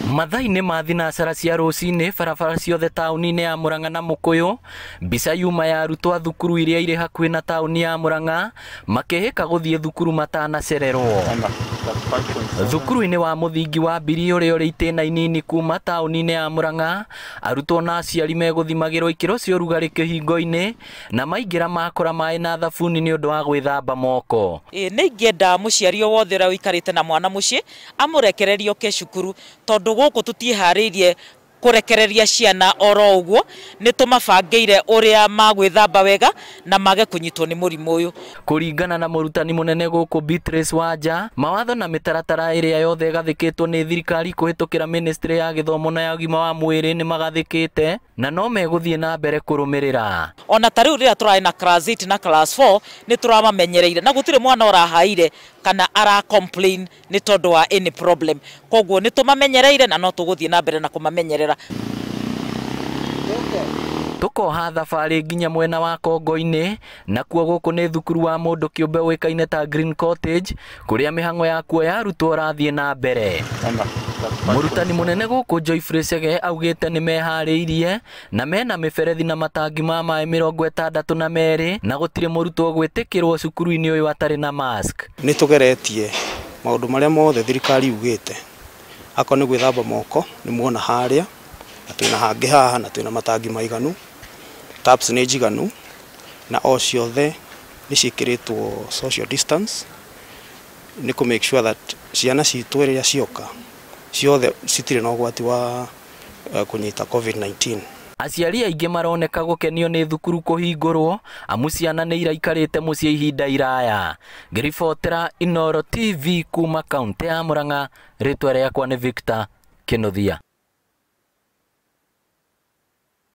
Mathaa-inĩ ma thinacara cia rũcinĩ barabara ciothe taũni-inĩ ya Murang'a na Mukuyu, mbica yuma ya arutwo a thukuru iria irĩ hakuhĩ na taũni ya Murang'a makĩhĩka gũthiĩ thukuru matanacererwo. Thukuru-inĩ wa mũthingi wa Mbiri ũrĩa ũrĩ itĩna inini kuma taũni-inĩ ya Murang'a, arutwo na aciari megũthimagĩrwo ikĩro cia ũrugarĩ kĩhingo-inĩ na maingĩra makora maĩ na thabuni nĩ ũndũ wa gwĩthamba moko. Nĩ ingĩenda mũciari o wothe ũrĩa ũikarĩte na mwana mũciĩ amũrekererie oke cukuru, tondũ gũkũ tũtiĩharĩirie kũrekereria ciana oro ũguo, nĩ tũmabangĩire ũrĩa magwĩthamba wega na mage kũnyitwo nĩ mũrimũ ũyũ. Kũringana na mũrutani mũnene gũkũ Beatrice Wanja, mawatho na mĩtaratara ĩrĩa yothe ĩgathĩkĩtwo nĩ thirikari kũhĩtũkĩra ministry ya gĩthomo na ya ũgima wa mwĩrĩ nĩ magathĩkĩte na no megũthiĩ na mbere kũrũmĩrĩra. Ona ta rĩu rĩrĩa tũrarĩ na class 8 na class 4 nĩ tũramamenyereire na gũtirĩ mwana ũrahaire kana ara complain nĩ tondũ wa any problem, koguo nĩ tũmamenyereire na no tũgũthiĩ na mbere na kũmamenyerera. Tũkoha thabarĩ nginya mwena wa Kongo-inĩ, nakuo gũkũ nĩ thukuru wa mũndũ kĩũmbe ũĩkaine ta Green Cottage, kũrĩa mĩhang'o ya kuoya arutwo ĩrathiĩ na mbere. Mũrutani mũnene gũkũ Joyfrey Chege augĩte nĩ meharĩirie na mena mĩberethi na matangi ma maĩ 62 na gũtirĩ mũrutwo gwĩtĩkĩrwo cukuru-inĩ ũyũ atarĩ na mask. Nĩ tũgeretie maũndũ marĩa mothe thirikari yugĩte, akorwo nĩ gwĩthamba moko nĩ muona harĩa, na twĩna hangĩ haha na twĩna matangi maiganu, taps nĩ njiganu na o ciothe nĩ ciĩkĩrĩtwo social distance nĩ kũ make sure that ciana citũ rĩrĩa cioka ciothe citirĩ na ũgwati wa kũnyita COVID-19. Aciari aingĩ maroneka gũkenio nĩ thukuru kũhingũrwo amu ciana nĩ iraikarĩte mũciĩ ihinda iraya. Ngĩribotera Inooro TV kuma kaunti ya Murang'a, rĩtwa rĩakwa nĩ Victor Kĩnuthia.